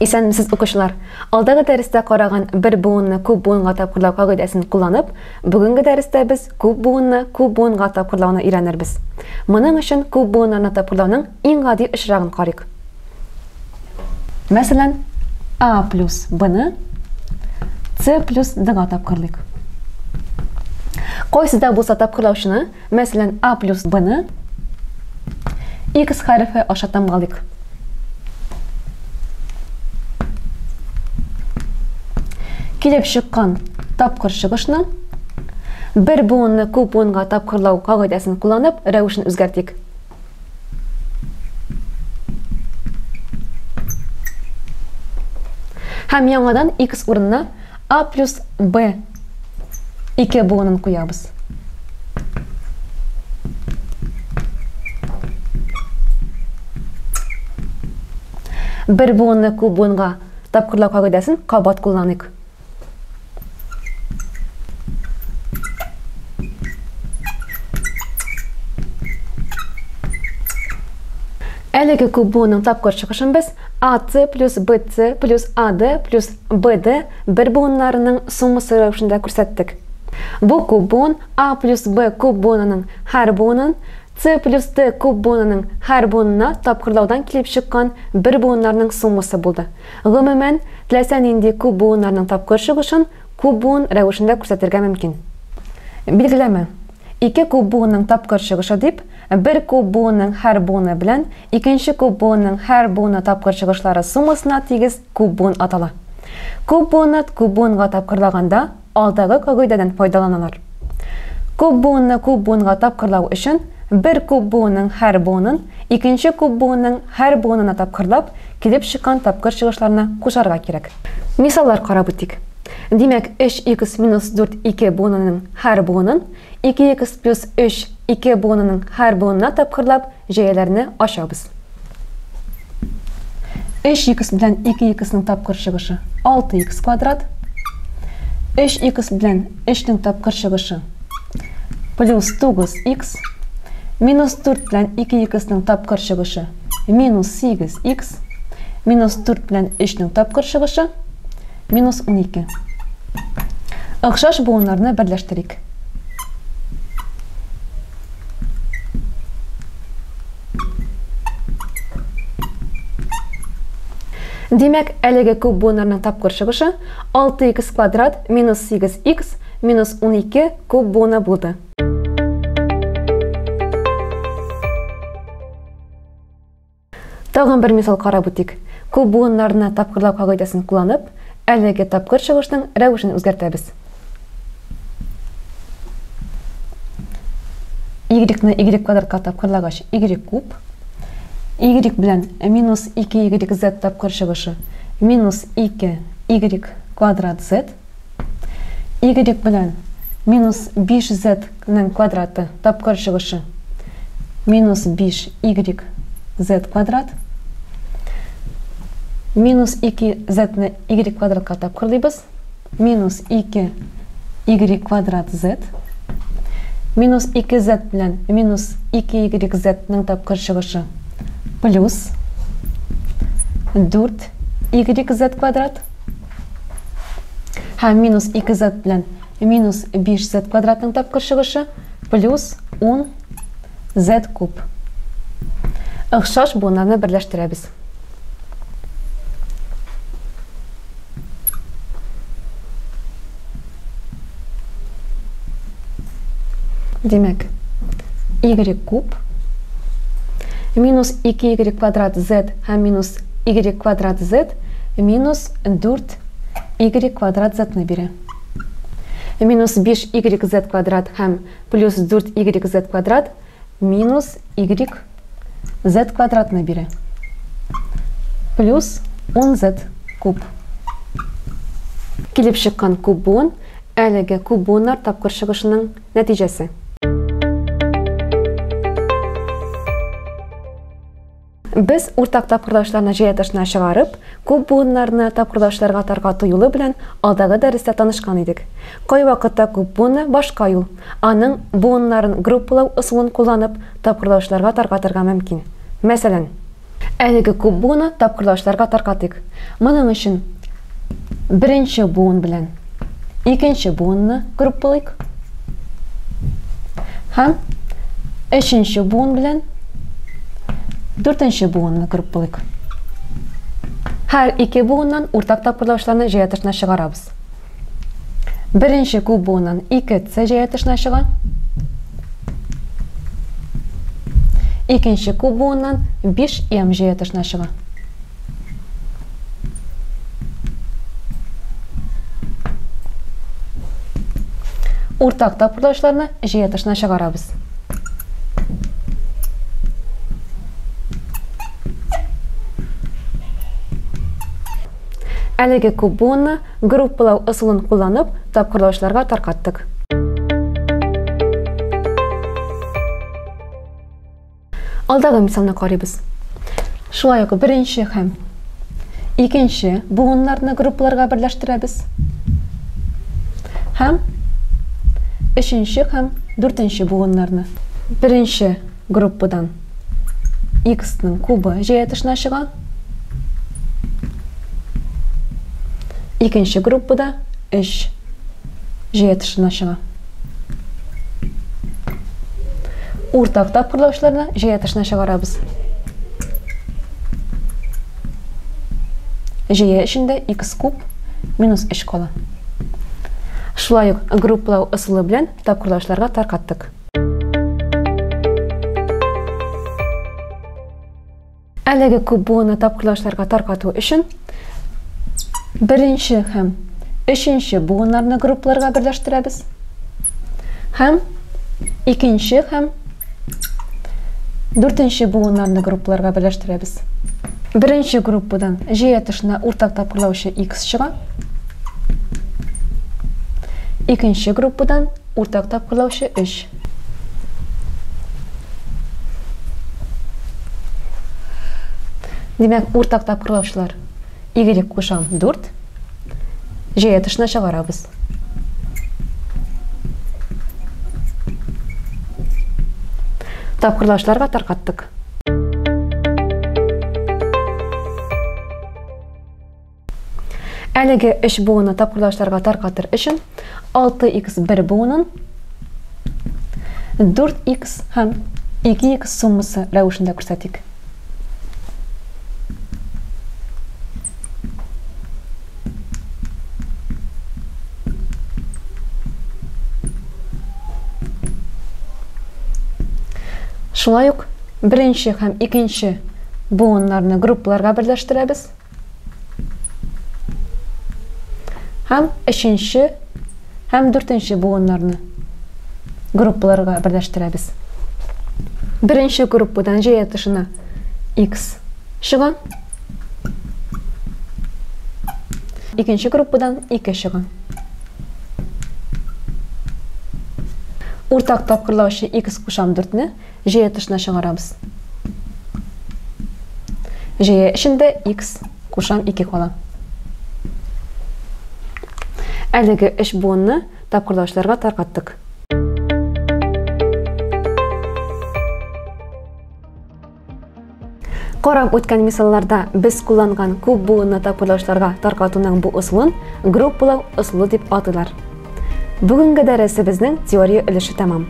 Исәнмесез, укучылар! Алдагы дәрестә караган бер буынны күп буынга тапкырлау кагыйдәсен кулланып, бүгенге дәрестә без күп буынны күп буынга тапкырлауны өйрәнербез. Моның өчен күп буыннарны тапкырлауның иң гади очрагын карыйк. Мәсәлән, А плюс Б-ны С плюс Д-га тапкырлыйк. Кайсы да булса тапкырлаучыны, мәсәлән, А плюс Б-ны X хәрефе аша тамгалыйк. Килеп чыккан тапкыр чыгышны бер буынны күп буынга тапкырлау кагыйдәсен кулланып, рәвешен үзгәртик. Һәм яңадан x урынына a плюс b ике буынын куябыз. Бер буынны күп буынга тапкырлау кагыйдәсен кабат кулланыйк. Әлеге күп буынның тапкыр чыгышын без АС плюс БС плюс АД плюс БД бер буыннарының суммасы рәвешендә күрсәттек. Бу күп буын А плюс Б күп буынының һәр буынын С плюс Д күп буынының һәр буынына тапкырлаудан килеп чыккан бер буыннарның суммасы булды. Гомумән, теләсә нинди күп буыннарның тапкыр чыгышын күп буын рәвешендә күрсәтергә мөмкин. Билгеләмә. Ике күп буынның тапкыр чыгышы дип, бер күп буынның һәр буыны белән икенче күп буынның һәр буыны тапкыр чыгышлары суммасына тигез күп буын атала. Күп буынны күп буынга тапкырлаганда, алдагы кагыйдәдән файдаланалар. Күп буынны күп буынга тапкырлау өчен бер күп буынның һәр буынын икенче күп буынның һәр буынына тапкырлап, килеп чыккан тапкыр чыгышларны кушарга кирәк. Мисаллар карап үтик. Димәк, 3 х минус 4 ике буынының һәр буынын 2 х плюс 3 ике буынының һәр буынына тапкырлап, җәяләрне ачабыз. 3 х белән 2 х-ның тапкыр чыгышы 6 х квадрат. 3 х белән 3-нең тапкыр чыгышы плюс 9 х. Минус 4 белән 2 х-ның тапкыр чыгышы минус 8 х. Минус 4 белән 3-нең тапкыр чыгышы минус 12. Охшаш буыннарны берләштерик. Димәк, әлеге күп буыннарның тапкыр чыгышы 6х квадрат минус 8х минус 12 күп буыны булды. Тагын бер мисал карап үтик. Күп буыннарны тапкырлау кагыйдәсен кулланып, әлеге тапкыр чыгышның рәвешен үзгәртәбез. Y-ны y квадратка тапкырлагач, y куб. Y белән минус 2yz тапкыр чыгышы минус 2y квадрат z. Y белән минус 5z-ның квадраты тапкыр чыгышы минус 5yz квадрат. Минус 2z-ны y квадратка тапкырлыйбыз. Минус 2y квадрат z. Минус 2z белән минус 2yz-ның тапкыр чыгышы плюс 4yz квадрат. Һәм минус 2z белән минус 5z квадратның тапкыр чыгышы плюс 10z куб. Охшаш буыннарны берләштерәбез. Димәк, y куб минус 2y квадрат z һәм минус y квадрат z минус 4y квадрат z-ны бирә. Минус 5yz квадрат һәм плюс 4yz квадрат минус y z квадратны бирә. Плюс 10z куб. Килеп чыккан күп буын әлеге күп буыннар тапкыр чыгышының нәтиҗәсе. Без уртак тапкырлаучыларны җәя тышына чыгарып, күп буыннарны тапкырлаучыларга таркату юлы белән алдагы дәрестә танышкан идек. Кайвакытта күп буынны башка юл, аның буыннарын группалау ысулын кулланып, тапкырлаучыларга таркатырга мөмкин. Мәсәлән, Әлеге күп буынны тапкырлаучыларга таркатыйк. Моның өчен беренче буын белән икенче буынны группалыйк. Һәм өченче буын белән дүртенче буынны группалыйк. Һәр ике буыннан уртак тапкырлаучыларны җәя тышына чыгарабыз. Беренче күп буыннан 2С җәя тышына чыга. Икенче күп буыннан 5М җәя тышына чыга. Уртак тапкырлаучыларны җәя тышына чыгарабыз. Әлеге күп буынны группалау ысулын кулланып, тапкырлаучыларга таркаттык. Алдагы мисалны карыйбыз. Шулай ук беренче һәм икенче буыннарны группаларга берләштерәбез. Һәм өченче һәм дүртенче буыннарны. Беренче группадан x-ның кубы җәя тышына чыга. Икенче группада 3 җәя тышына чыга. Уртак тапкырлаучыларны җәя тышына чыгарабыз. Җәя эчендә x куб минус 3 кала. Шулай ук группалау ысулы белән тапкырлаучыларга таркаттык. Әлеге күп буынны тапкырлаучыларга таркату өчен беренче һәм өченче буыннарны группаларга берләштерәбез. Һәм икенче һәм дүртенче буыннарны группаларга берләштерәбез. Беренче группадан җәя тышына уртак тапкырлаучы x чыга. Икенче группадан уртак тапкырлаучы 3. Димәк, уртак тапкырлаучылар y кушам 4, җәя тышына чыгарабыз. Тапкырлаучыларга таркаттык. Әлеге өч буынны тапкырлаучыларга таркатыр өчен 6x бер буынын 4x һәм 2x суммасы рәвешендә күрсәтик. Шулай ук беренче һәм икенче буыннарны группаларга берләштерәбез. Һәм өченче һәм дүртенче буыннарны группаларга берләштерәбез. Беренче группадан җәя тышына x чыга. Икенче группадан 2 чыга. Уртак тапкырлаучы x кушам 4-не җәя тышына чыгарабыз. Җәя эчендә x кушам 2 кала. Әлеге өч буынны тапкырлаучыларга таркаттык. Карап үткән мисалларда без кулланган күп буынны тапкырлаучыларга таркатуның бу ысулын группалау ысулы дип атыйлар. Бүгенге дәресебезнең теория өлеше тәмам.